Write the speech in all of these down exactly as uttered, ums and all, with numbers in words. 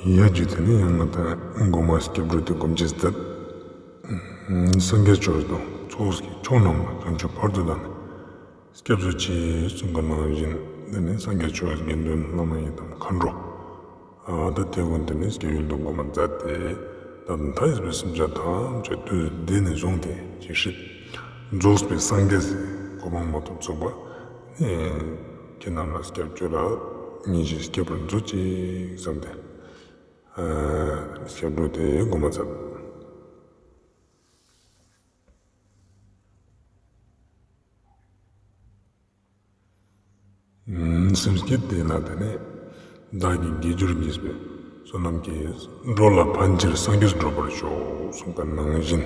ཡ་རྒྱུ་དེ་ནི་ཡང་ང་དང་མགོ་མ་སྐྱབས་འགྲོ་དེ་སྒོམ་ཅེས་མཛད། སངས་རྒྱས་ཆོས་དང་ཚོགས་ཀྱི་མཆོག་རྣམས་ལ་བྱང་ཆུབ་བར་དུ་བདག་ནི་སྐྱབས་སུ་མཆི། གསུངས་པ་ནང་བཞིན་དེ་ནི་སངས་རྒྱས་ཆོས་དགེ་འདུན་བླ་མ་ཡི་དམ་མཁའ་འགྲོ། ཨ་ད་དེ་ཀུན་དེ་ནི་སྐྱབས་ཡུལ་དུ་སྒོམ་པ་མཛད་དེ། བདག་དང་མཐའ་ཡས་པའི་སེམས་ཅན་ཐམས་ཅད་དུས་འདི་ནས་བཟུང་སྟེ་ཇི་སྲིད་རྫོགས་པའི་སངས་རྒྱས་སི་གོ་འཕང་མ་ཐོབ་ཚུགས་པ། ཁྱེད་རྣམས་ལ་སྐྱབས་བཅོལ་ལ་ཉིན་བཞིན་སྐྱབས་པར་མཛོད་ཅིག་བསམ་སྟེ། སྐྱབས་འགྲོ་དེ་སྒོམ་པ་མཛད། སེམས་བསྐྱེད་དེ་ལ་དེ་ནས་བདག་གིས་དགེ་སྦྱོར་བགྱིས་པའི་བསོད་ནམས་ཀྱིས་འགྲོ་ལ་ཕན་ཕྱིར་སངས་རྒྱས་སུ་འགྲུབ་པར་ཤོག་གསུངས་པ་ནང་བཞིན།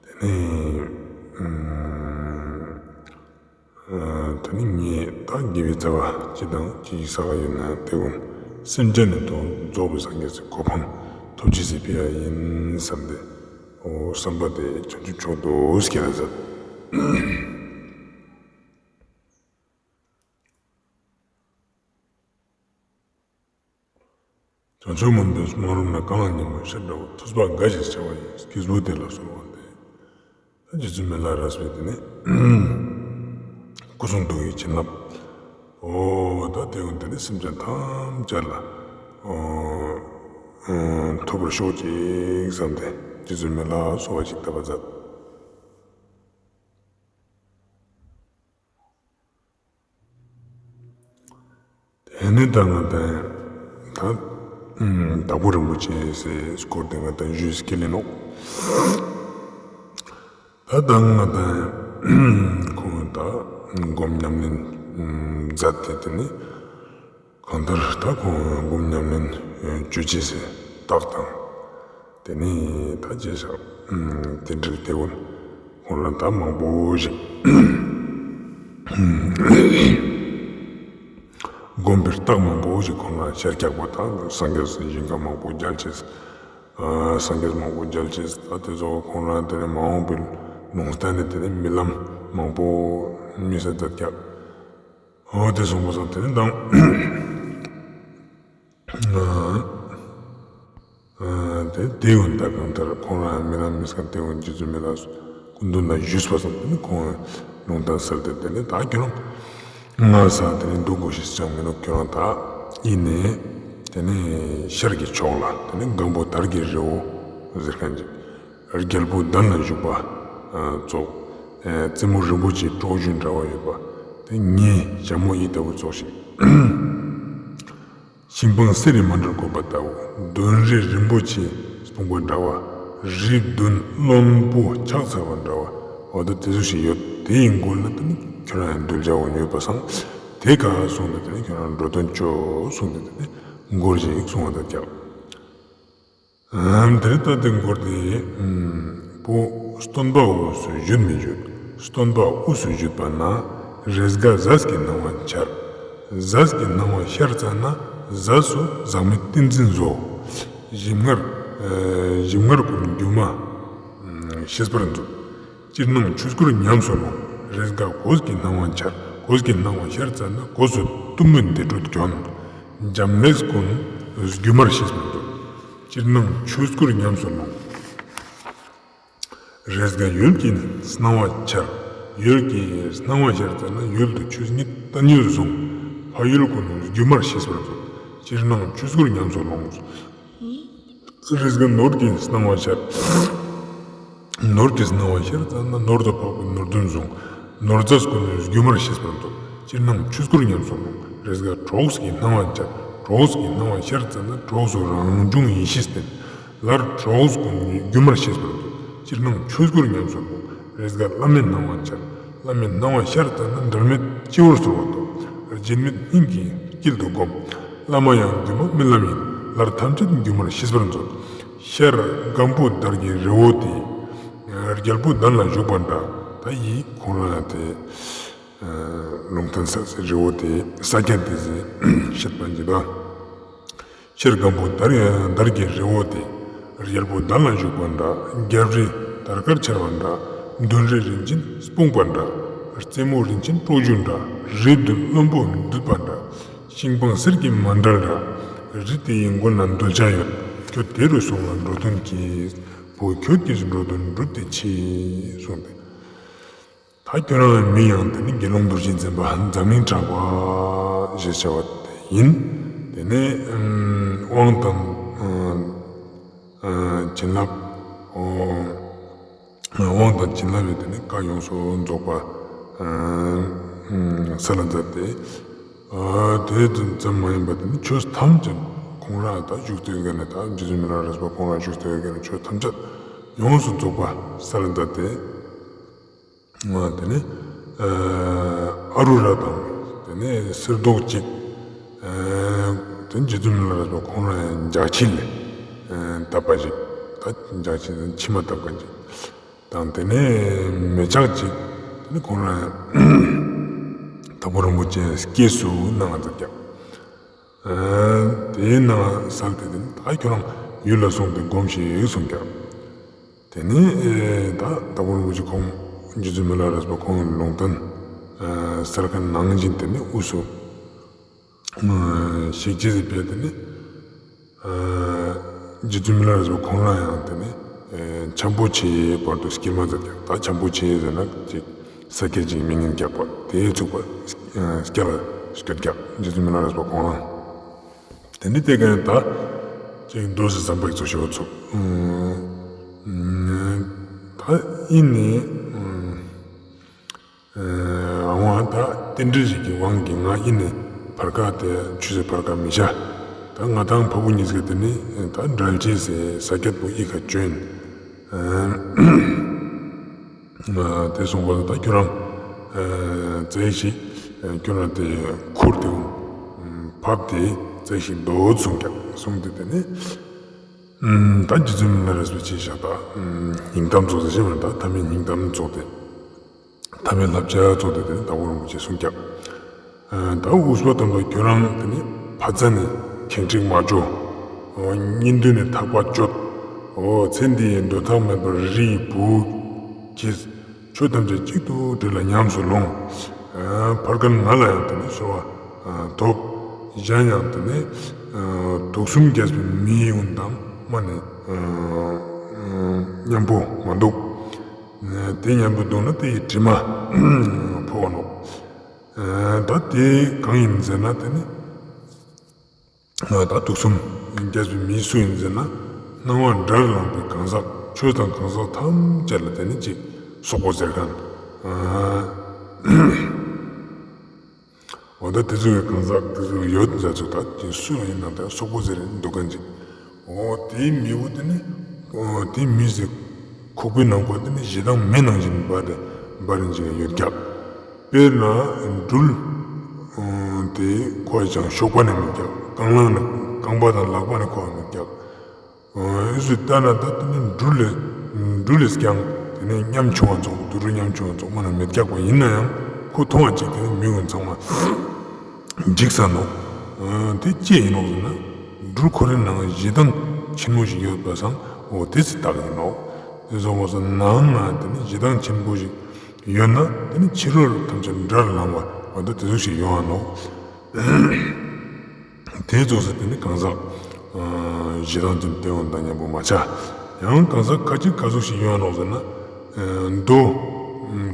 དེ་ནས་དེ་ནས་ངས་ད་དགེ་བའི་རྩ་བ་ཅི་དང་ཅི་ཞིག་བསགས་ཡོད་ན་དེ་ཀུན་སེམས་ཅན་ནི་དོན་རྫོགས་པའི་སངས་རྒྱས་སི་གོ་འཕང་ཐོབ་ཅེས་སི་ཕི་ཡ་ཡིན་བསམ་སྟེ། ཨོ་བསམ་པ་དེ་བྱང་ཆུབ་མཆོག་ཏུ་སྐྱེ་ལ་མཛད། བྱང་ཆུབ་སྨོན་པའི་སྨོན་ལམ་ནི་གང་ལ་སྙིང་པོ་ཤར་འདྲ་བོ་ཐུགས་པ་དགའ་ཞིང་ཆེ་བ་ཡི་སྐྱེས་བུ་དེ་ལ་གསོལ་བ་འདེབས། ད་རྗེ་བཙུན་མི་ལ་རས་པས་དེ་ནི་སྐུ་གསུང་ཐུགས་ཀྱི་བྱིན་རླབས། ཨོ་ད་དེ་ཀུན་དེ་ནི་སེམས་ཅན་ཐམས་ཅད་ལ་ཨོ་ཐོབ་པར་ཤོག་ཅིག་བསམ་སྟེ་རྗེ་བཙུན་མི་ལ་གསོལ་བ་ཞིག་བཏབ་པ་མཛད། དེ་ནས་ད་ང་དང་ད་དྭགས་པོ་རིན་པོ་ཆེ་ཟེར་སྐོར་དེ་ང་དང་ཞུས་ཀྱི་ལེན་ནོ། ད་ད་ང་དང་ཁོང་ད་སྒོམ་ཉམས་ལེན་མཛད་དེ་དེ་ནས་གང་ལྟར་ད་ཁོང་སྒོམ་ཉམས་ལེན་བཅོ་ཅེས་ཟེར་རྟགས་དང་། དེ་ནས་ད་རྗེས་ཤག་དེ་འདྲ་དེ་ཀུན་ཁོང་རང་ད་མང་པོ་ཞིག་སྒོམ་པའི་རྟགས་མང་པོ་ཞིག་ཁོང་རང་ཤར་རྒྱག་པ་དང་སངས་རྒྱས་སི་ཞིང་ཁམས་མང་པོ་མཇལ་ཅེས། སངས་རྒྱས་མང་པོ་མཇལ་ཅེས། ད་དེ་ཚོ་ཁོང་རང་དེ་ནས་མ་འོངས་པའི་ལུང་བསྟན་ནས་དེ་ནས་རྨི་ལམ་མང་པོ་རྨིས་ས་མཛད་རྒྱག་འོ་དེ་སོང་པ་སང་དེ་ནས་དང་། དེ་དེ་ཡོན་ད་གང་ལྟར་ཁོང་རང་རྨི་ལམ་རྨི་སྐབས་དེ་ཡོན་རྗེ་བཙུན་མི་ལ་སྐུ་མདུན་ལ་ཞུས་པ་སོང་དེ་ནི་ཁོང་ལུང་བསྟན་ཟེར་ཏེ་དེ་ནི་ད་ཁྱོད་རང་ང་ས་དེ་ནི་འདུག་དགོས་ཤེས་ཅང་མི་འདུག་ཁྱོད་རང་ད་ཡིན་ནས་དེ་ནི་ཤར་གྱི་ཕྱོགས་ལ་དེ་ནི་སྒམ་པོ་དར་གྱི་རི་བོ་ཟེར་མཁན་ཅིག་རྒྱལ་པོ་གདན་ལ་བཞུགས་པ་ཙོགས། རྩེ་མོ་རིན་པོ་ཆེའི་སྲོག་བཞུ་འདྲ་བ་ཡོད་པ། དེ་ཉེ་ཞྭ་མོ་ཡི་ལྟ་བུ་ཙོགས་ཤིག་ཤིང་སྤང་གསེར་རི་མཎྜལ་བཀོད་པ་ལྟ་བུ། གདོན་རི་རིན་པོ་ཆེ་སྤུངས་པ་འདྲ་བ། རི་བདུན་རློན་པོ་ཕྱག་འཚལ་བ་འདྲ་བ། འོ་ད་དེ་ཚོ་ཞིག་ཡོད། དེ་ཡི་མགོ་ལ་དེ་ནི་ཁྱོད་རང་ཡང་གདུལ་བྱ་འོ་ཡོད་པ་སང་། དེ་ག་གསུངས་ཏེ་དེ་ནི་ཁྱོད་རང་འགྲོ་དོན་ཅོ་གསུངས་ཏེ་དེ་ནི་མགོར་ཞིག་གསུང་བ་དང་རྒྱག་དེར་ལྟ་སྟེ་འགོར་ཏེ། པོ་སྟོན་པ་དབུས་སུ་བཞུད་མི་བཞུད། སྟོན་པ་དབུས་སུ་བཞུད་པ་ན་རེས་འགའ་ཟས་ཀྱི་སྣང་བ་འཆར། ཟས་ཀྱི་སྣང་བ་ཤར་ཙ་ན་ཟས་སུ་ཟག་མེད་ཏིང་འཛིན་བཟོ། ཞིམ་མངར་ཞིམ་མངར་ཀུན་སྒྱུ་མ་ཤེས་པར་མཛོད། ཅིར་སྣང་ཆོས་སྐུར་ཉམས་སུ་ལོངས། རེས་འགའ་གོས་ཀྱི་སྣང་བ་འཆར། གོས་ཀྱི་སྣང་བ་ཤར་ཙ་ན་གོས་སུ་གཏུམ་མོའི་འདས་འགྲོ་གྱོན། འབྱམས་ཀླས་ཀུན་སྒྱུ་མར་ཤེས་པར་མཛོད། ཅིར་སྣང་ཆོས་སྐུར་ཉམས་སུ་ལོངས། རེས་འགའ་ཡུལ་གྱི་སྣང་བ་འཆར། ཡུལ་གྱི་སྣང་བ་ཤར་ཙ་ན་ཡུལ་དུ་ཆོས་ཉིད་བཏང་ཡུལ་བཟུང་། ཕ་ཡུལ་ཀུན་སྒྱུ་མར་ཤེས་པར་མཛོད། ཅིར་སྣང་ཆོས་སྐུར་ཉམས་སུ་ལོངས། རེས་འགའ་ནོར་གྱི་སྣང་བ་ཤར། ནོར་གྱི་སྣང་བ་ཤར་ཙ་ན་ནོར་དུ་འཕགས་པའི་ནོར་བདུན་བཟུང་། ནོར་རྫས་ཀུན་སྒྱུ་མར་ཤེས་པར་མཛོད། ཅིར་སྣང་ཆོས་སྐུར་ཉམས་སུ་ལོངས། རེས་འགའ་གྲོགས་ཀྱི་སྣང་བ་འཆར། གྲོགས་ཀྱི་སྣང་བ་ཤར་ཙ་ན་གྲོགས་སུ་རང་བྱུང་ཡེ་ཤེས་བསྟན། སླར་གྲོགས་ཀུན་སྒྱུ་མར་ཤེས་པར་མཛོད། ཅིར་སྣང་ཆོས་སྐུར་ཉམས་སུ་ལོངས། རེས་འགའ་བླ་མའི་སྣང་བ་འཆར། བླ་མའི་སྣང་བ་ཤར་ཙ་ན་འབྲལ་མེད་སྤྱི་བོར་གསོལ་བ་ཐོབ། རྗེ་མི་སྙིང་གི་དཀྱིལ་དུ་བསྒོམ། བླ་མ་ཡང་སྒྱུ་མ་རྨི་ལམ་ཡིན། སླར་ཐམས་ཅད་སྒྱུ་མར་ཤེས་པར་མཛོད། ཤར་སྒམ་པོ་དར་གྱི་རི་བོ་དེ། རྒྱལ་པོ་གདན་ལ་བཞུགས་པ་འདྲ། ད་ཡིད་ཁོང་རང་དེ། ལུང་བསྟན་ས་རི་བོ་དེ་ས་ཆ་དེ་ཟེར་བཤད་པ་འདི་དང་། ཤར་སྒམ་པོ་དར་དར་གྱི་རི་བོ་དེ། རྒྱལ་པོ་གདན་ལ་བཞུགས་པ་འདྲ། རྒྱལ་རི་དར་དཀར་འཆར་བ་འདྲ། གདོན་རི་རིན་ཆེན་སྤུངས་པ་འདྲ། རྩེ་མོ་རིན་ཆེན་སྲོག་བཞུ་འདྲ། རི་བདུན་རློན་པོ་འདུས་པ་འདྲ། ཤིང་སྤང་གསེར་གྱི་མཎྜལ་འདྲ། རི་དེ་ཡི་མགོ་ན་གདུལ་བྱ་ཡོད། ཁྱོད་དེ་རུ་སོང་ལ་འགྲོ་དོན་གྱིས། བུ་ཁྱོད་ཀྱིས་འགྲོ་དོན་སྒྲུབ་སྟེ་མཆི་གསུངས་ཏེ། ད་ཁྱོད་རང་མི་ཡང་དེ་ནི་དགེ་སློང་རྡོ་རྗེ་འཛིན་པ་འཛམ་གླིང་གྲགས་པ་ཞེས་བྱ་བ་དེ་ཡིན། དེ་ནས་དབང་དང་བྱིན་རླབས། དབང་དང་བྱིན་རླབས་ཡོད་དེ་ནི་བཀའ་ཡོངས་སུ་རྫོགས་པ་ས་ལ་མཛད་དེ། དེ་ཙམ་མ་ཡིན་པ་དེ་ནི་ཆོས་ཐམས་ཅད་ཁོང་རང་ད་བཞུགས་སྟེ་ཡོད་མཁན་ནི་ད་རྗེ་བཙུན་མི་ལ་རས་པ་ཁོང་རང་བཞུགས་སྟེ་ཡོད་མཁན་ནི་ཆོས་ཐམས་ཅད་ཡོངས་སུ་རྫོགས་པ་ས་ལ་མཛད་དེ། དེ་ནི་ཨ་རུ་ར་དང་དེ་ནི་གསེར་མདོག་གཅིག་དེ་ནི་རྗེ་བཙུན་མི་ལ་རས་པ་ཁོང་རང་འཇའ་ཆི་ལས་བཏབ་པ་ཞིག་ད་འཇའ་ཆི་མཆི་མ་བཏབ་མཁན་ཅིག་དང་དེ་ནས་མེ་ལྕགས་གཅིག་དེ་ནི་ཁོང་རང་དྭགས་པོ་རིན་པོ་ཆེ་སྐྱེས་སུ་གནང་བ་ཙམ་ཀྱང་། དེའི་ནང་གསལ་ཏེ་དེ་ནི་ད་ཁྱོད་རང་ཡུལ་ལ་སོང་སྟེ་སྒོམས་ཤིག་གསུངས་ཀྱང་། དེ་ནི་ད་དྭགས་པོ་རིན་པོ་ཆེ་ཁོང་རྗེ་བཙུན་མི་ལ་རས་པ་ཁོང་ལུང་བསྟན་གསལ་མཁན་ནང་བཞིན་དེ་ནི་དབུས་སུ། ཞིག་ཅེས་ཟེར་བས་དེ་ནི། རྗེ་བཙུན་མི་ལ་རས་པ་ཁོང་རང་ཡང་དེ་ནི། འཆམ་པོ་ཆེའི་བར་དུ་སྐྱེལ་མ་མཛད་ཀྱང་ད་འཆམ་པོ་ཆེ་ཟེར་ན་ཅིག་ས་སྐྱ་ཅིག་མིང་ཡིན་རྒྱག་པ་དེའི་ཚུགས་པ་སྐྱ་ལ་སྐྱོད་རྒྱག་རྗེ་བཙུན་མི་ལ་རས་པ་ཁོང་རང་། དེ་ནི་དེ་ག་ནས་ད་ཅིག་མདོ་ཟེར་ཟམ་པ་ཡི་ཚོ་ཞེ་བ་ཚུགས། ད་ཡིན་ནི། འོང་བ་ད་རྟེན་འབྲེལ་ཞིག་གི་དབང་གིས་ང་ཨི་ནས་བར་ཀ་དེ་ཆུ་ཚོད་བར་ཀ་མི་བྱ། ད་ང་དང་ཕ་བུ་གཉིས་ཀ་དེ་ནི་ད་འགྲེལ་བྱེད་ཟེར་ས་སྐྱ་པོ་ཨི་ཁ་བྱོན། དེ་སོང་བ་ད་ཁྱོད་རང་རྩེ་ཞིག་ཁྱོད་རང་དེ་ཁུར་དེ་བབས་དེ་རྩེ་ཞིག་འདོད་གསུངས་ཀྱང་གསུངས་དེ་དེ་ནི། ད་རྗེ་བཙུན་མི་ལ་རས་པ་ཆེ་བཞག་ད་སྙིང་གཏམ་ཚོགས་ཟེར་ཞེས་པ་ད་ཐ་མའི་སྙིང་གཏམ་ཚོགས་དེ། ཐ་མའི་བསླབ་བྱ་ཚོགས་དེ་དེ་ནི་དྭགས་པོ་རིན་པོ་ཆེ་གསུངས་ཀྱང་། ད་དབུས་པ་དམ་པ་ཁྱོད་རང་དེ་ནི་ཕ་རྩ་ནས་ཁེངས་དྲེགས་མ་བྱོ། གཉེན་འདུན་ནས་ཐག་པ་གཅོད། འོ་ཚེ་འདི་ཡི་འདོད་ཐག་མེད་པར་རི་ཡི་བུ་གྱིས། ཆོས་ཐམས་ཅད་གཅིག་ཏུ་དྲིལ་ལ་ཉམས་སུ་ལོངས། ཕར་ཁ་ང་ལ་ཡང་དེ་ནི་གསོལ་བ་ཐོབ། གཞན་ཡང་དེ་ནི་དུག་གསུམ་རྒྱས་པའི་མེ་ཡི་དབུགས་དང་མ་ནི་མཉམ་པོ་མ་འདུག་དེ་མཉམ་པོ་འདུག་ན་དེ་ཡི་དྲི་མ་ཕོག་ནོག་ད་དེ་གང་ཡིན་ཟེར་ན་དེ་ནི་ད་དུག་གསུམ་རྒྱས་པའི་མེ་སུ་ཡིན་ཟེར་ན་སྣང་བ་འདྲར་ལངས་པའི་གང་ཟག་ཆོས་དང་གང་ཟག་ཐམས་ཅད་ལ་དེ་ནི་ཅིག་སོག་པོ་ཟེར་མཁན། འོ་ད་དེ་ཚོ་གི་གང་ཟག་དེ་ཚོ་ཡོད་མཛད་ཚུལ་ད་དེ་སུ་ཡང་ཡིན་ན་ད་སོག་པོ་ཟེར་འདུག་ག་ཅིག་འོ་དེའི་མེ་བོ་དེ་ནི་དེའི་མེ་ཟེར་ཁོག་པའི་ནང་ཁོ་དེ་ནི་ཞེ་སྡང་མེ་ནང་བཞིན་འབར་ཏེ་འབར་རིན་ཅིག་ཡོད་ཀྱག་དཔེར་ན་སྦྲུལ་དེ་ཁོ་ཡང་གཤོག་པ་ནི་མེད་ཀྱག་རྐང་ལག་ནི་རྐང་པ་དང་ལག་པ་ནི་ཁོ་ཡང་མེད་ཀྱག་ཨུ་ཚུགས་ལྟ་ན་ད་དེ་ནི་འབྲུ་ལས་འབྲུ་ལས་ཀྱང་དེ་ནི་ཉམ་ཆུང་བ་ཚོགས་དུད་འགྲོ་ཉམ་ཆུང་བ་ཚོགས་མ་ན་མེད་ཀྱག་པ་ཡིན་ན་ཡང་ཁོ་མཐོང་བ་ཅིག་དེ་ནི་མི་ཀུན་ཚང་མ་འཇིགས་ས་ནོག་དེ་ཅི་ཡིན་ནོག་ཟེར་ན་འབྲུ་ཁོ་རའི་ནང་ཞེ་སྡང་ཆེན་མོ་ཞིག་ཡོད་པ་སང་འོ་དེ་ཚེ་བཏགས་ཡིན་ནོག་དེ་ཚོ་མོ་ས་ནང་ན་དེ་ནི་ཞེ་སྡང་ཆེན་པོ་ཞིག་ཡོད་ན་དེ་ནི་ཕྱི་རོལ་ཐམས་ཅད་འདྲར་ལངས་པ་འོ་ད་དེ་ཚོ་ཞིག་ཡོང་བ་ནོག་དེའི་ཚོགས་སུ་དེ་ནི་གང་ཟག་ཞེ་སྡང་ཅན་དེ་འོང་དང་མཉམ་པོ་མ་ཆགས། ཡང་གང་ཟག་ཁ་ཅིག་ག་ཟུག་ཞིག་ཡོང་ནོག་ཟེར་ན། རྡོ།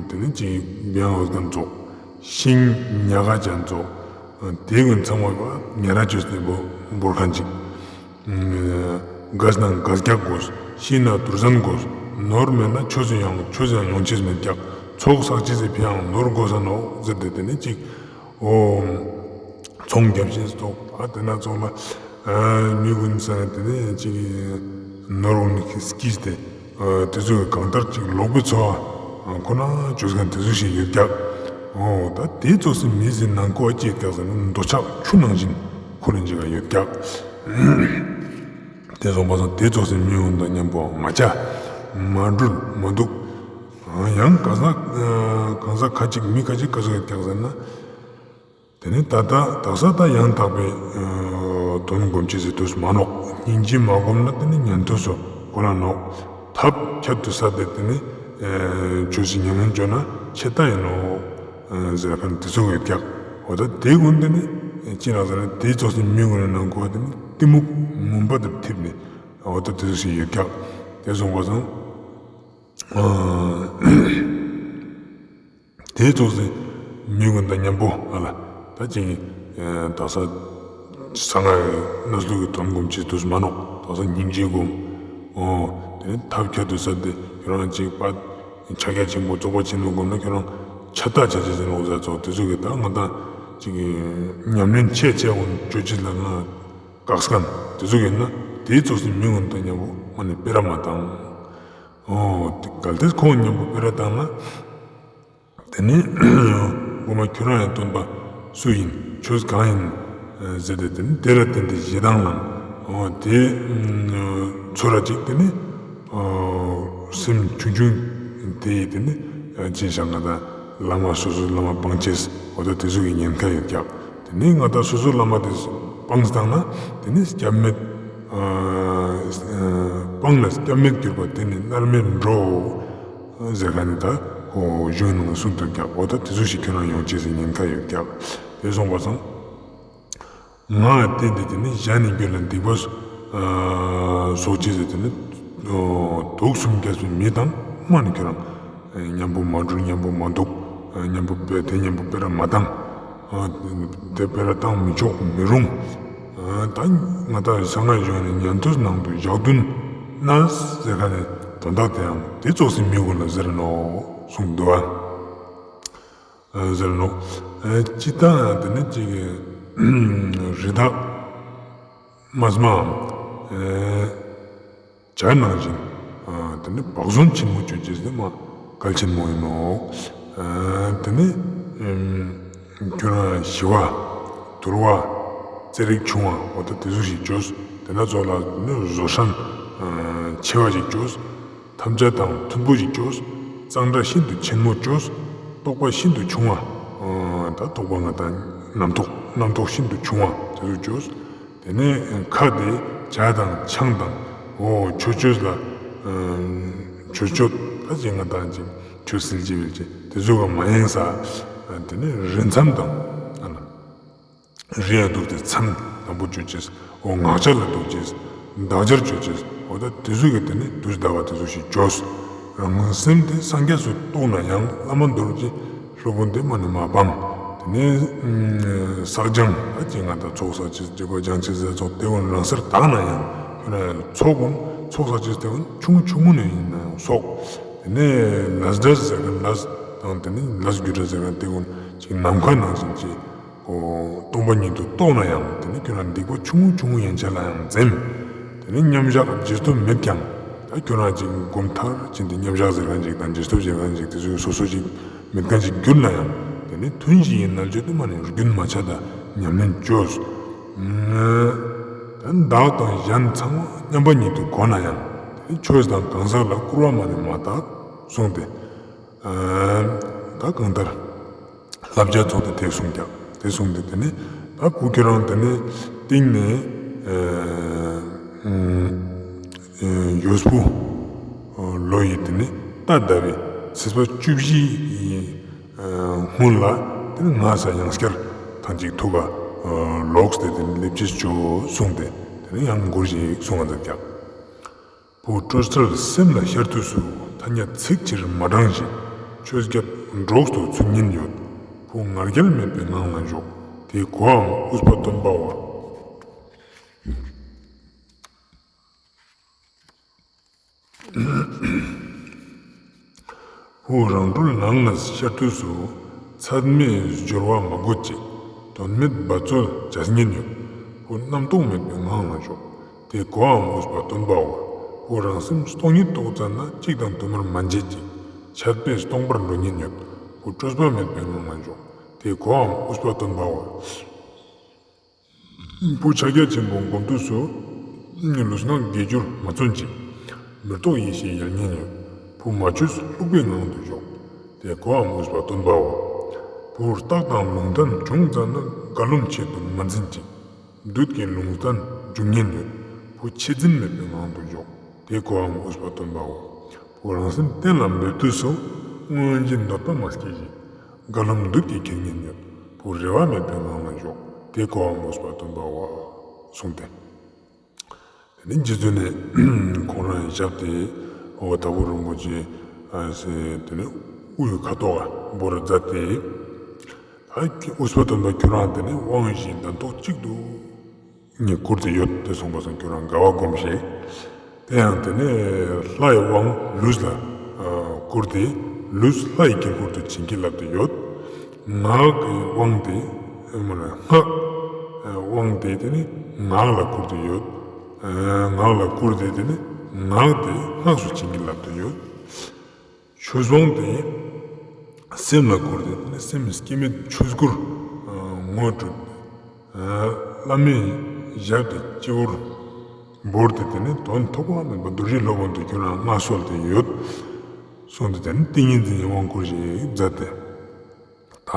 དེ་ནི་ཅིག་བེང་འོས་ཀན་ཚོགས། ཤིང་ཉ་ག་ཅན་ཚོགས། དེ་ཀུན་ཚང་མ་ཉ་ར་ཅོས་ཏེ་འབོར་ཁན་ཅིག་གས་ན་གས་རྒྱག་དགོས། ཤི་ན་དུར་སན་དགོས། ནོར་མེད་ན་ཆོས་སུ་ཡང་ཆོས་སུ་ཡང་ཡོང་ཆེས་མེད་ཀྱག་ཚོགས་བསགས་ཅི་ཟེར་ཕི་ཡང་ནོར་དགོས་ས་ནོག་ཟེར་ཏེ་དེ་ནི་ཅིག་འོ། ཚོང་རྒྱབ་ཤེས་ཐོག་ཨ་དེ་ན་ཚོགས་ལ་མི་ཀུན་ས་དེ་ནས་ཅིག་ནོར་འོང་ནི་སྐྱིས་ཏེ་དེ་ཚོ་གང་ལྟར་ཅིག་ལོག་པའི་འཚོ་བ་ཁོ་ན་བཅོས་མཁན་དེ་ཚོ་ཞིག་ཡོད་ཀྱག་འོ་ད་དེ་ཚོ་སི་མི་ཟིན་ནང་ཁོ་ཨ་ཅེ་ཀྱག་ཟེར་ན་འདོད་ཆགས་ཆུ་ནང་བཞིན་ཁོ་རང་ཅིག་ཡོད་ཀྱག་དེ་སོང་པ་སང་དེ་ཚོ་སི་མི་ཀུན་དང་མཉམ་པོ་མ་བྱ་མ་འགྲུལ་མ་འདུག་ཡང་གང་ཟག་གང་ཟག་ཁ་ཅིག་མི་ཁ་ཅིག་ག་ཚོད་ཡོད་ཀྱག་ཟེར་ན། དེ་ནི་ད་ལྟ་དག་ས་ད་ཡང་དག་པའི་དོན་སྒོམ་ཅི་ཟེར་དུས་མ་ནོག་སྙིང་རྗེ་མ་སྒོམ་ན་དེ་ནི་ཉན་ཐོས་སུ་གོ་ལ་ནོག་ཐབས་ཁྱད་དུ་བསད་དེ་དེ་ནི་ཆོས་སི་ཉམས་ལེན་བཅོས་ན་ཆེ་ལྟ་ཡིན་ནོག་ཟེར་ཁན་དེ་ཚོ་ཡོད་ཀྱག་འོ་ད་དེ་ཀུན་དེ་ནི་ ཅི་ལ་ཟེར་ན་དེའི་ཚོགས་སུ་མི་ཀུན་ནས་ནང་གོ་བ་དེ་ནི་གཏི་མུག་མུན་པ་དང་ཐིབས་ནས་འོ་ད་དེ་ཚོ་ཞིག་ཡོད་ཀྱག། དེ་སོང་བ་སང་དེའི་ཚོགས་སུ་མི་ཀུན་དང་མཉམ་པོ་ཨ་ལ་ད་ཅིག་དག་ས་ས་ང་གནས་ལུགས་ཀྱི་དོན་སྒོམ་ཅིག་དུས་མ་ནོག། དག་ས་སྙིང་རྗེ་སྒོམ། འོ་དེ་ནི་ཐབས་ཁྱད་དུ་གསབ་སྟེ་ཁྱོད་རང་ཅིག་པ་ཕྱག་རྒྱ་ཆེན་པོ་རྫོགས་པ་ཆེན་པོ་སྒོམ་ན་ཁྱོད་རང་ཆ་ད་ཆ་ཆ་ཆེན་པོ་ཟ་ཚོགས་དེ་ཚོ་གི་ད་ང་ད་ཅིག་ཉམས་ལེན་ཆེ་ཆེ་འོང་ཅོ་ཅི་ལ་ང་དགག་སྐམ་དེ་ཚོ་གི་ན་དེའི་ཚོགས་སུ་མི་ཀུན་དང་མཉམ་པོ་མ་ནི་སྤེ་ར་མ་བཏང་། འོ་དེ་གལ་ཏེ་ཁོང་མཉམ་པོ་སྤེ་ར་བཏང་ན། དེ་ནས་དབུ་མ་ཁྱོད་རང་ཡང་སྟོན་པ་སུ་ཡིན་ཆོས་གང་ཡིན་ཟེར་ཏེ་དེ་ནི་དེ་ལ་བརྟེན་ཏེ་ཞེ་སྡང་ལངས། འོ་དེ་ཚོར་ར་ཅིག་དེ་ནི་སེམས་ཆུང་ཆུང་དེ་ཡིས་དེ་ནི་ཅི་བྱ་ང་དང་བླ་མ་སོ་སོའི་བླ་མ་སྤང་ཅེས་འོ་ད་དེ་ཚོ་གི་ཉེན་ཁ་ཡོད་ཀྱག། དེ་ནས་ང་དང་སོ་སོའི་བླ་མ་དེ་སྤངས་བཏང་ན་དེ་ནི་སྐྱབས་མེད་སྤངས་ལ་སྐྱབས་མེད་གྱུར་པ་དེ་ནི་མནར་མེད་འགྲོ། ཟེར་མཁན་ནི་ད་ཁོ་གཞུང་ནང་གསུངས་འདུག་ཀྱག། འོ་ད་དེ་ཚོ་ཞིག་ཁྱོད་རང་ཡོང་ཅེས་སི་ཉེན་ཁ་ཡོད་ཀྱག། དེ་སོང་བ་སང་ང་བསྟན་ཏེ་དེ་ནི་གཞན་ནི་རྒྱུད་ལ་སྡིག་པ་སོགས་ཅེས་སི་དེ་ནི་དུག་གསུམ་རྒྱལ་སོའི་མི་དང་མ་ནི་ཁྱོད་རང་མཉམ་པོ་མ་འགྲུལ་མཉམ་པོ་མ་འདུག། མཉམ་པོ་སྤེ་དེ་མཉམ་པོ་སྤེ་ར་མ་བཏང་། དེ་སྤེ་ར་བཏང་མི་ཆོག་མི་རུང་། ད་ང་ད་ས་ང་གཞུང་ནས་ཉན་ཐོས་ནང་དུ་ཞག་བདུན་ན་ཟེར་ཁ་ནས་དོན་དག་དེའང་དེ་ཚོགས་སུ་མི་ཀུན་ལ་ཟེར་ནོ་གསུངས་འདུག་ཨ། ཟེར་ནོ། སྤྱི་བཏང་དེ་ནི་གཅིག་རི་དྭགས་དམར་སྨའམ། བྱ་ནང་བཞིན། དེ་ནི་བག་ཟོན་ཆེན་མོ་སྤྱོད་ཅེས་དེ་མ་གལ་ཆེན་མོ་ཡིན་ནོ། དེ་ནི་ཁྱོད་རང་ཞི་བ་དུལ་བ་རྩེ་རིགས་ཆུང་བ་འོ་ད་དེ་ཚོ་ཞིག་བཅོས། དེ་ན་ཚོ་ལ་ནི་བཟོ་ཧྲན་ཆེ་བ་ཞིག་བཅོས། ཐམས་ཅད་དང་མཐུན་པོ་ཞིག་བཅོས། གཙང་སྦྲ་ཤིན་ཏུ་ཆེན་མོ་བཅོས། རྟོགས་པ་ཤིན་ཏུ་ཆུང་བ། ད་རྟོགས་པ་ང་དང་རྣམ་རྟོག་རྣམ་རྟོག་ཤིན་ཏུ་ཆུང་བ་དེ་ཚོ་བཅོས། དེ་ནས་ཁ་དེ་ཇ་དང་ཆང་དང་འོ་ཆོས་སྤྱོད་ལ་ཆོས་སྤྱོད་ད་ཅིག་ང་དང་ཅིག་ཆོས་སིལ་གྱི་བེལ་གྱི་དེ་ཚོ་ག་མ་ཡེངས་ས། དེ་ནས་རི་མཚམས་དང་རི་ཡ་འདུག་སྟེ་མཚམས་དང་པོ་གཅོད་ཅེས་འོ་ངག་འཆལ་ལ་འདུག་ཅེས་འདག་སྦྱར་གཅོད་ཅེས་འོ་ད་དེ་ཚོ་གི་དེ་ནས་དུས་འདའ་བ་དེ་ཚོ་ཞིག་བཅོས། རང་སེམས་དེ་སངས་རྒྱས་སུ་རྟོགས་ན་ཡང་བླ་མ་མདོ་རྒྱུད་སློབ་དཔོན་དེ་མ་ནི་མ་སྤང་། དེ་ནས་བསགས་སྦྱང་ཨ་ཅེ་ང་དང་ཚོགས་བསགས་ཅེས་སྒྲིབ་པ་སྦྱང་ཅེས་ཟེར་ཚོགས་དེ་ཀུན་རང་སར་དག་ན་ཡང་ཁྱོད་རང་ཚོགས་ཀུན་ཚོགས་བསགས་ཅེས་དེ་ཀུན་ཆུང་ངུ་ཆུང་ངུ་ནས་ཡིན་ན་ཡང་སོགས། དེ་ནས་ལས་འབྲས་ཟེར་མཁན་ལས་དང་དེ་ནས་ལས་རྒྱུ་འབྲས་ཟེར་མཁན་དེ་ཀུན་ཅིག་ནམ་མཁའ་ནང་བཞིན་གྱི་སྟོང་པ་ཉིད་དུ་རྟོགས་ན་ཡང་དེ་ནི་ཁྱོད་རང་སྡིག་པ་ཆུང་ངུ་ཆུང་ངུ་ཡན་ཆད་ལ་ཡང་འཛེམ། དེ་ནི་མཉམ་བཞག་རྗེས་ཐོབ་མེད་ཀྱང་ད་ཁྱོད་རང་ཅིག་སྒོམ་མཐར་ཕྱིན་ཏེ་མཉམ་བཞག་ཟེར་མཁན་ཅིག་དང་རྗེས་ཐོབ་ཟེར་མཁན་ཅིག་དེ་ཚོའི་སོ་སོ་ཅིག་མེད་མཁན་ཅིག་གྱུར་ན་ཡང་དེ་ནི་ཐུན་བཞི་ཡི་རྣལ་འབྱོར་དེ་མ་ནི་རྒྱུན་མ་ཆད་དང་ཉམས་ལེན་བཅོས། ད་བདག་དང་གཞན་ཚང་མ་མཉམ་པ་ཉིད་དུ་གོ་ན་ཡང་དེ་ནི་ཆོས་དང་གང་ཟག་ལ་སྐུར་བ་མ་ནི་མ་བཏགས་གསུངས་ཏེ། ད་གང་ལྟར་བསླབ་བྱ་ཚོགས་དེ་དེ་གསུངས་ཀྱང་དེ་གསུངས་ཏེ་དེ་ནས་ད་བུ་ཁྱོད་རང་དེ་ནས་སྟེང་ནས་ཡོས་བུ་ལོ་ཡི་དེ་ནས་རྟ་ཟླ་བའི་ཚེས་པ་བཅུ་བཞི་ཡི་སྔོན་ལ་དེ་ནས་ང་ས་ཡང་སྐྱར་ཐང་ཅིག་ཐུག་ག་ལོག་སྟེ་དེ་ནས་སླེབས་ཅེས་ཆོག་གསུངས་ཏེ་དེ་ནས་ཡང་མགུར་ཞིག་གསུང་བ་མཛད་ཀྱང་། བུ་སྤྲོ་སྟེ་སེམས་ལ་ཤར་དུས་སུ། ཐ་སྙད་ཚིག་ཕྱིར་མ་བགྲངས་ཤིང་། ཆོས་བརྒྱད་སྒྲོགས་སུ་ཚུད་ཉེན་ཡོད། བུ་ང་རྒྱལ་མེད་པའི་ངང་ལ་འཇོག། དེ་གོའམ་དབུས་པ་སྟོན་པའོ། བུ་རང་གྲོལ་ངང་ལ་ཤར་དུས་སུ། ཚད་མེད་སྦྱོར་བ་མ་དགོས་ཅིག། དོན་མེད་འབད་རྩོལ་བྱ་ཉེན་ཡོད། བུ་རྣམ་རྟོག་མེད་པའི་ངང་ལ་འཇོག། དེ་གོའམ་དབུས་པ་སྟོན་པའོ། བུ་རང་སེམས་སྟོང་ཉིད་རྟོགས་ཙམ་ན། གཅིག་དང་དུ་མར་མ་འབྱེད་ཅིང་། ཆད་པས་སྟོང་པར་འགྲོ་ཉེན་ཡོད། བུ་སྤྲོས་པ་མེད་པའི་ངང་ལ་འཇོག། དེ་གོའམ་དབུས་པ་སྟོན་པའོ། བུ་ཕྱག་རྒྱ་ཆེན་པོ་སྒོམ་དུས་སུ། ལུས་ངག་དགེ་སྦྱོར་མ་བརྩོན་ཅིང་། མི་རྟོག་ཡེ་ཤེས་ཡལ་ཉེན་ཡོད། བུ་མ་བཅོས་ལྷུག་པའི་ངང་དུ་འཇོག། དེ་གོའམ་དབུས་པ་སྟོན་པའོ། བུ་རྟགས་དང་ལུང་བསྟན་བྱུང་ཙམ་ན། བཀའ་སློབ་ཆེད་དུ་མ་འཛིན་ཅིང་། བདུད་ཀྱི་ལུང་བསྟན་འཇུག་ཉེན་ཡོད། བུ་ཆེད་འཛིན་མེད་པའི་ངང་དུ་འཇོག། དེ་གོའམ་དབུས་པ་སྟོན་པའོ། བུ་རང་སེམས་གཏན་ལ་འབེབས་དུས་སུ། མངོན་ཞེན་འདོད་པ་མ་སྐྱེས་ཤིང་། བཀའ་སློབ་བདུད་ཀྱིས་ཁྱེར་ཉེན་ཡོད། བུ་རེ་བ་མེད་པའི་ངང་ལ་འཇོག། དེ་གོ་བ་མོས་པ་སྟོན་པ་བ་གསུངས་ཏེ། དེ་ནས་རྗེ་བཙུན་ནས་ཁོང་རང་ཡི་ཞབས་དེ་འོ་དྭགས་པོ་རིན་པོ་ཆེ་ཨ་སེ་དེ་ནས་དབུའི་ཁ་དོག་བོར་མཛད་དེ། ད་དབུས་པ་སྟོན་པ་ཁྱོད་རང་དེ་ནས་དབང་བཞི་ལྡན་ཐོག་གཅིག་ཏུ་ངས་བཀུར་ཏེ་ཡོད་དེ་གསུངས་པ་སང་ཁྱོད་རང་དགའ་བ་སྒོམ་ཞིག་དེ་ཡང་དེ་ནས་ལྷའི་དབང་ལུས་ལ་བསྐུར་ཏེ་ལུས་ལྷའི་དཀྱིལ་འཁོར་དུ་བྱིན་གྱིས་བརླབས་ཏེ་ཡོད། ངག་གི་དབང་དེ་མ་ན་སྔགས་དབང་དེ་དེ་ནི་ངག་ལ་བསྐུར་ཏེ་ཡོད། ངག་ལ་བསྐུར་ཏེ་དེ་ནི་ངག་དེ་སྔགས་སུ་བྱིན་གྱིས་བརླབས་ཏེ་ཡོད། ཆོས་དབང་དེ་སེམས་ལ་བསྐུར་ཏེ་དེ་ནི་སེམས་སྐྱེ་མེད་ཆོས་སྐུར་ངོ་སྤྲོད། བླ་མའི་ཞབས་དེ་སྤྱི་བོར་བོར་ཏེ་དེ་ནི་དོན་ཐོགས་པ་མེད་པ་རྡོ་རྗེ་སློབ་དཔོན་དུ་ཁྱོད་རང་མངའ་གསོལ་ཏེ་ཡོད་གསུངས་ཏེ་དེ་ནི་ཏིང་ངེ་འཛིན་གྱི་དབང་བསྐུར་ཞིག་མཛད་དེ། ད་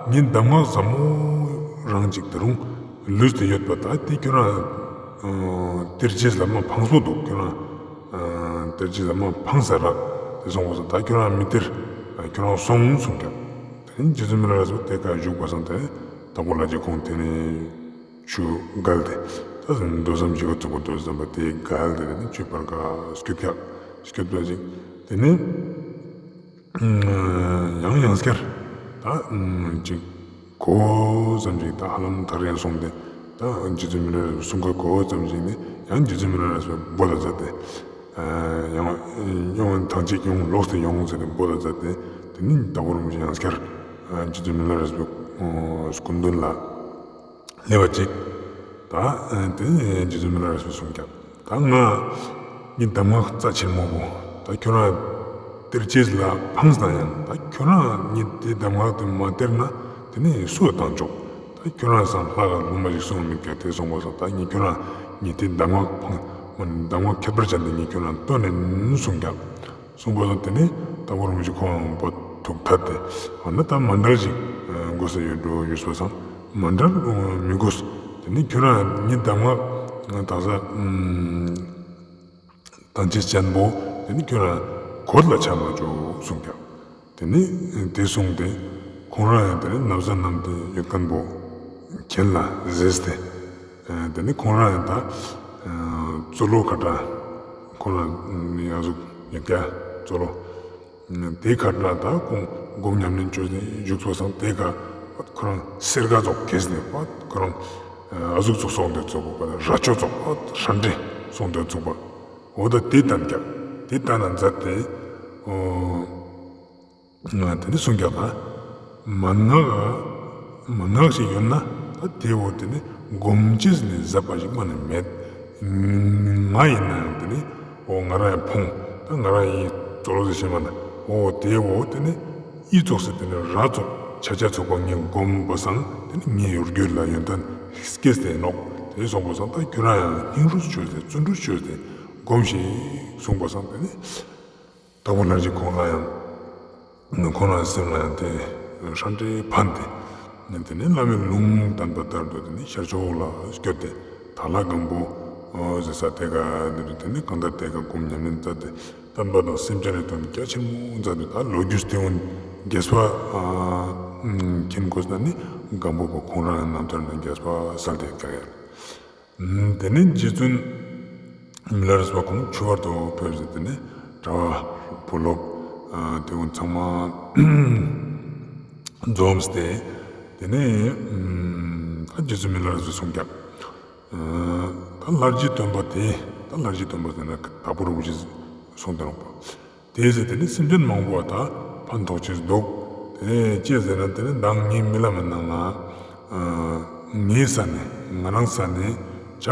ངས་གདམས་ངག་ཟབ་མོ་རང་ཅིག་ད་རུང་ལུས་ཏེ་ཡོད་པ་ད་དེ་ཁྱོད་རང་སྟེར་ཅེས་ལ་མ་ཕངས་སོ་འདུག་ཁྱོད་རང་སྟེར་ཅེས་ལ་མ་ཕངས་ས་རག་དེ་སོང་བ་སོ་ད་ཁྱོད་རང་མི་སྟེར། ཁྱོད་རང་སོང་གསུངས་ཀྱང་། དེ་ནས་རྗེ་བཙུན་མི་ལ་རས་པ་དེ་ཀ་བཞུགས་པ་སང་དེ་དྭགས་པོ་ལྷ་རྗེ་ཁོང་དེ་ནས་ཆུ་བརྒལ་ཏེ་ད་མདོ་བསམ་བཞི་པ་རྫོགས་པ་མདོ་བསམ་པ་དེ་བརྒལ་ཏེ་དེ་ནས་ཆུ་བར་ཀ་སྐྱོད་ཀྱང་སྐྱོད་པ་ཅིག་དེ་ནས། ཡང་ཡང་སྐྱར་ད་ཅིག་གོ་ཙམ་ཞིག་ད་ཧ་ལམ་ཐག་རིང་སོང་སྟེ་ད་རྗེ་བཙུན་མི་ལ་གསུང་ག་གོ་ཙམ་ཞིག་ནས་ཡང་རྗེ་བཙུན་མི་ལ་རས་པ་འབོད་ལ་མཛད་དེ། ཡང་ཡང་ཐང་ཅིག་ཡོང་ལོག་སྟེ་ཡོང་ཟེར་ཏེ་འབོད་ལ་མཛད་དེ། དེ་ནི་དྭགས་པོ་རིན་པོ་ཆེ་ཡང་སྐྱར་རྗེ་བཙུན་མི་ལ་རས་པའི་སྐུ་མདུན་ལ། སླེབས་པ་ཅིག་ད་དེ་རྗེ་བཙུན་མི་ལ་རས་པས་གསུངས་ཀྱང་ད་ང་ངའི་གདམས་ངག་རྩ་ཆེན་མོ་བོ་ད་ཁྱོད་རང་སྟེར་ཅེས་ལ་ཕངས་ན་ཡང་ད་ཁྱོད་རང་ངའི་དེ་གདམས་ངག་དེ་མ་སྟེར་ན་དེ་ནི་སུ་བཏང་ཆོག་ད་ཁྱོད་རང་སང་ལྷ་ག་ལུང་མ་ཞིག་གསུངས་མི་ཀྱང་དེ་གསུངས་པ་སོང་ད་ངས་ཁྱོད་རང་ངའི་དེ་གདམས་ངག་ཕངས་མ་གདམས་ངག་ཁྱད་པར་ཅན་དེ་ངས་ཁྱོད་རང་སྟོན་ནས་གསུངས་ཀྱང་། གསུངས་པ་སོང་དེ་ནས་དྭགས་པོ་རིན་པོ་ཆེ་ཁོང་པོ་ཐུགས་ཐད་དེ་འོ་ན་ད་མཎྜལ་ཞིག་དགོས་ས་ཡོད་འགྲོ་ཡོད་པ་སང་མཎྜལ་མི་དགོས། དེ་ནས་ཁྱོད་རང་ངའི་གདམས་ངག་དག་ས་དང་ཆེས་ཅན་པོ་དེ་ནས་ཁྱོད་རང་གོད་ལ་ཆ་མ་བཅུག་གསུངས་ཀྱང་། དེ་ནས་དེ་གསུངས་ཏེ་ཁོང་རང་ཡང་དེ་ནས་ན་བཟའ་བསྣམས་ཏེ་ཡོད་མཁན་པོ་གྱེན་ལ་བཟེས་ཏེ། དེ་ནས་ཁོང་རང་ཡང་ད་གཙོ་ལོ་ཁ་གྲངས་ཁོང་རང་ཡང་ཟུག་ཡོད་ཀྱ་གཙོ་ལོ། དེ་ཁ་གྲངས་ད་ཁོང་སྒོམ་ཉམས་ལེན་བཅོས་ཏེ་བཞུགས་ཚོ་སང་དེ་ཁ་ཁོ་རང་སེར་ཀ་ཙོགས་གྱེས་ནས་པ་ཁོ་རང་ཨ་ཟུག་ཙོགས་སོང་དོན་ཚུགས་པ་པ་ར་ཅོ་ཙོགས་པ་ཧྲན་ཏེ་སོང་དོན་ཚུགས་པ། འོ་ད་དེ་ལྟར་ཀྱང་དེ་ལྟར་ན་མཛད་དེ། ཨོ། དེ་འདྲ་གསུངས་ཀྱང་ད། མན་ངག་མན་ངག་ཞིག་ཡོད་ན་ད་དེ་འོ་དེ་ནི་སྒོམ་ཅེས་ནི་ཟབ་པ་ཞིག་མ་ནི་མེད། ང་ཡིན་ན་ཡང་དེ་ནི་འོ་ང་རང་ཡང་ཕོངས་ད་ང་རང་ཡིན་གཙོ་བོ་ཟེར་ཤེས་མ་ན་འོ་དེ་འོ་དེ་ནི་ཨི་ཙོགས་སེ་དེ་ནི་ར་ཙོགས་ཆ་ཆ་ཚུགས་པ་ངས་སྒོམ་པ་སང་དེ་ནི་ངའི་ཡུལ་རྒྱུད་ལ་ཡོན་ཏན་སྐྱེས་ཏེ་ནོག་དེ་སོང་པ་སང་ད་ཁྱོད་རང་ཡང་སྙིང་རུས་ཆོས་ཏེ་བརྩོན་འགྲུས་ཆོས་ཏེ་སྒོམ་ཞིག་གསུངས་པ་སང་དེ་ནི། དྭགས་པོ་ལྷ་རྗེ་ཁོང་ལ་ཡང་། ཁོང་རང་སེམས་ལ་ཡང་དེ་ཧྲན་ཏེ་ཕན་ཏེ། དེ་ནས་བླ་མའི་ལུང་བསྟན་པ་ལྟར་དུ་དེ་ནས་ཤར་ཕྱོགས་ལ་བསྐྱོད་དེ་དྭགས་ལྷ་སྒམ་པོ་ཟེར་ས་དེ་ག་ནས་དེ་ནས་གང་ལྟར་དེ་ག་སྒོམ་ཉམས་ལེན་མཛད་དེ་བསྟན་པ་དང་སེམས་ཅན་ལ་དོན་རྒྱ་ཆེན་མོ་མཛད་དེ་ད་ལོ་རྒྱུས་དེ་འོན་རྒྱས་པ་མཁྱེན་དགོས་ན་ནི་སྒམ་པོ་པ་ཁོང་རང་རྣམ་ཐར་ནས་རྒྱས་པ་གསལ་ཏེ་བཀག་ཡ། དེ་ནས་རྗེ་བཙུན་མི་ལ་རས་པ་ཁོང་ཆུ་བར་དུ་ཕེབས་ཏེ་དེ་ནས་གྲྭ་བ་བུ་སློབ་དེ་ཀུན་ཚང་མ་འཛོམས་ཏེ་དེ་ནས་ད་རྗེ་བཙུན་མི་ལ་རས་པས་གསུངས་ཀྱང་ད་ལྷ་རྗེ་སྟོན་པ་དེ་ད་ལྷ་རྗེ་སྟོན་པ་དེ་ན་དྭགས་པོ་རིན་པོ་ཆེ་གསུངས་ཏེ་རོགས་པ། དེའི་ཚེ་དེ་ནི་སེམས་ཅན་མང་པོ་ད་ཕན་ཐོགས་ཆེས་འདུག་དེ་ཅི་ཟེར་ན་དེ་ནི་མདང་ངའི་རྨི་ལམ་ནང་ལ་ངའི་ས་ནས་ང་རང་ས་ནས་བྱ་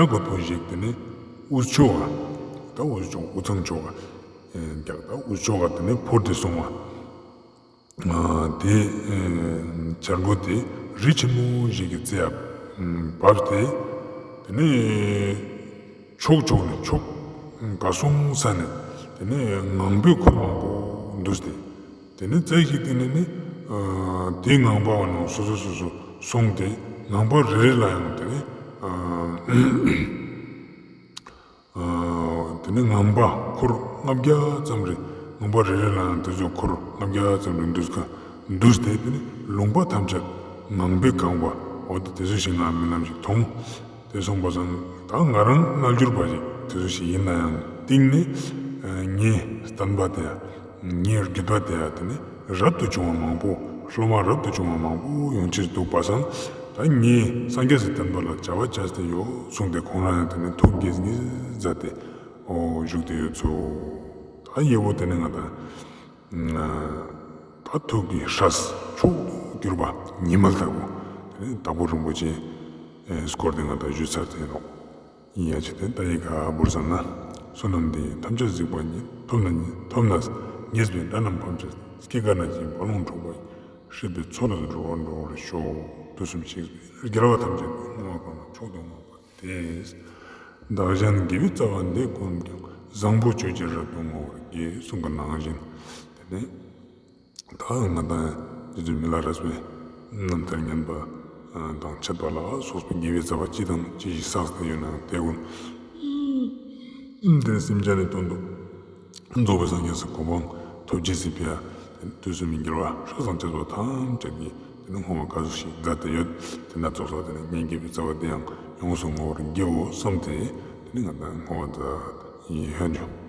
རྒོད་པོ་ཞིག་དེ་ནི་དབུས་ཕྱོགས་ཀ་ད་དབུས་ཕྱོགས་དབུས་གཙང་ཕྱོགས་ཀ་ཀྱང་ད་དབུས་ཕྱོགས་ཀ་དེ་ནི་འཕུར་ཏེ་སོང་བ། དེ་བྱ་རྒོད་དེ་རི་ཆེན་མོ་ཞིག་གི་རྩེ་ཡ་བབས་ཏེ་དེ་ནི། ཕྱོགས་ཕྱོགས་ནས་ཕྱོགས་ག་སོང་ས་ནས་དེ་ནས་ངང་པའི་འཁོར་མང་པོ་འདུས་ཏེ་དེ་ནས་རྩེ་གཅིག་དེ་ནས་ནི་དེའི་ངང་པ་བ་རྣམས་སོ་སོ་སོ་སོ་སོང་སྟེ་ངང་པ་རེ་རེ་ལ་ཡང་དེ་ནས་དེ་ནས་ངང་པ་འཁོར་ལྔ་བརྒྱ་ཙམ་རེ་ངང་པ་རེ་རེ་ལ་ཡང་དེ་ཚོ་འཁོར་ལྔ་བརྒྱ་ཙམ་རེ་འདུས་ཀ་འདུས་ཏེ་དེ་ནས་ལུང་པ་ཐམས་ཅད་ངང་པས་གང་བ་ འོ་དེ་དེ་ཚོ་ཞིག་ང་རྨི་ལམ་ཞིག་མཐོང་། དེ་སོང་པ་སང་ད་ང་རང་རྣལ་འབྱོར་པ་ཞིག་དེ་ཚོ་ཞིག་ཡིན་ན་ཡང་སྟེང་ནས་ངའི་བསྟན་པ་དེ་ཡང་ངའི་རྒྱུད་པ་དེ་ཡང་དེ་ནས་རབ་ཏུ་བྱུང་བ་མང་པོ། སློབ་མ་རབ་ཏུ་བྱུང་བ་མང་པོ་ཡོང་ཕྱིར་འདུག་པ་སང་ད་ངས་སངས་རྒྱས་སི་བསྟན་པ་ལ་བྱ་བ་བྱས་ཏེ་ཡོད་གསུངས་ཏེ་ཁོང་རང་ཡང་དེ་ནས་ཐུགས་དགྱེས་དགྱེས་མཛད་དེ་འོ་བཞུགས་ཏེ་ཡོད་ཚུལ། ད་ཡེ་བོ་དེ་ནས་ང་དང་ད་ཐུགས་ཀྱི་སྲས་མཆོག་ཏུ་གྱུར་པ་ཉི་མ་ལྟ་བུ་དེ་ནས་དྭགས་པོ་རིན་པོ་ཆེ་སྐོར་དེ་ང་དང་ཞུས་ཚར་ཏེ་ཡིན་ནོ། ཡིན་ཡང་ཅི་སྟེ་ད་ཡི་ག་བུར་ཟ་ན། བསོད་ནམས་འདི་ཡིས་ཐམས་ཅད་གཟིགས་པ་ཉིད། ཐོབ་ནས་ཐོབ་ནས་ཉེས་པའི་དགྲ་རྣམས་ཕམ་བྱས། སྐྱེ་རྒ་ན་འཆིའི་རྦ་ཀློང་འཁྲུགས་པ་ཡི། སྲིད་པའི་མཚོ་ལས་སྒྲོལ་བར་འགྲོ་བར་ཤོག་དུས་གསུམ་གཤེགས་པའི་རྒྱལ་བ་ཐམས་ཅད་ཀྱིས། བསྔོ་བ་གང་ལ་མཆོག་ཏུ་བསྔགས་པ་དེས། བདག་གཞན་དགེ་བའི་རྩ་བ་འདི་ཀུན་ཀྱང་། བཟང་པོ་སྤྱོད་ཕྱིར་རབ་ཏུ་བསྔོ་བར་བགྱི། གསུངས་པ་ནང་བཞིན། དེ་ནས་ད་ང་དང་རྗེ་བཙུན་མི་ལ་རས་པའི་རྣམ་ཐར་ཉན་པ་དང་འཆད་པ་ལ་སོགས་པའི་དགེ་བའི་རྩ་བ་ཅི་དང་ཅི་ཞིག་བསགས་ཏེ་ཡོད་ན་དེ་ཀུན་དེ་སེམས་ཅན་ནི་དོན་དུ་རྫོགས་པའི་སངས་རྒྱས་སུ་གོ་འཕང་ཐོབ་བྱེད་སྲིད་པའི་དུས་གསུམ་གྱི་རྒྱལ་བ་སྲས་དང་བཅས་པ་ཐམས་ཅད་ཀྱིས་དེ་ནི་བསྔོ་བ་ག་ཚོད་ཞིག་མཛད་དེ་ཡོད། དེ་ན་ཚོགས་ས་དེ་ནི་ངས་དགེ་བའི་རྩ་བ་དེ་ཡང་ཡོངས་སུ་བསྔོ་བར་བགྱིའོ་བསམ་སྟེ་དེ་ནི་ང་དང་བསྔོ་བ་མཛད་ཡོད་འགྱོ།